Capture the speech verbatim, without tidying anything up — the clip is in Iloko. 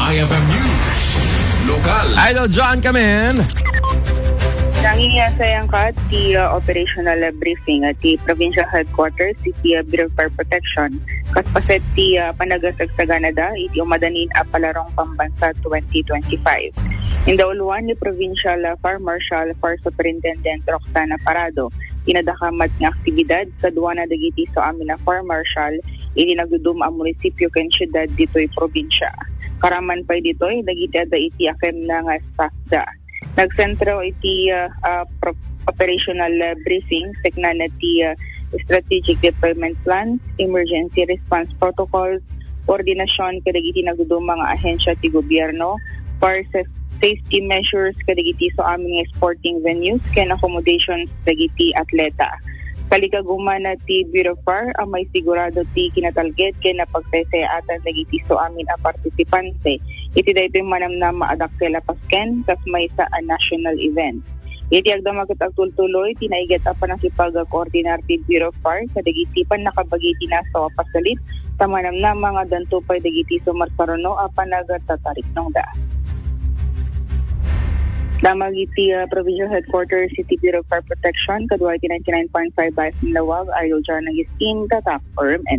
F M News. Lokal. Idol John, come in. Nangingiyasayang ka ti uh, operational uh, briefing at ti provincial headquarters ti uh, Bureau of Fire Protection kas paset ti uh, panagasagsaganada iti umadanin a Palarong Pambansa twenty twenty-five. Indauluan ni Provincial uh, Fire Marshal, Fire Superintendent Roxana Parado, ti nadakamat nga aktibidad kaduana dagiti suamin a Fire Marshal iti nagdudum a munisipyo ken siudad ditoy probinsya. Karaman pay ditoy dagiti adda iti akemna nga staff da. Nagsentro iti uh, uh, pro- operational uh, briefing teknana ti uh, strategic deployment plan, emergency response protocols, koordinasyon kadagiti nagduduma nga ahensya ti gobyerno, fire saf- safety measures kadagiti suamin nga sporting venues ken accommodations dagiti atleta. Kalikagumana ti Bureau of Fire a maisigurado ti kinatalged ken napagsaysayatan dagiti suamin a partisipante iti daytoy manamnama a dakkel a pasken kas maysa a national event. Iti agdama ket agtultuloy ti naiget a pannakipagkoordinar ti Bureau of Fire kadagiti pannakabagi ti nasaw a pasalit ta manamnama nga addanto pay dagiti sumarsaruno a panagtatariknongda. Damag iti uh, Provincial Headquarters iti Bureau of Fire Protection, kadua iti ninety-nine point five F M Lawag, Idol John Agustin, Tatak, R M N.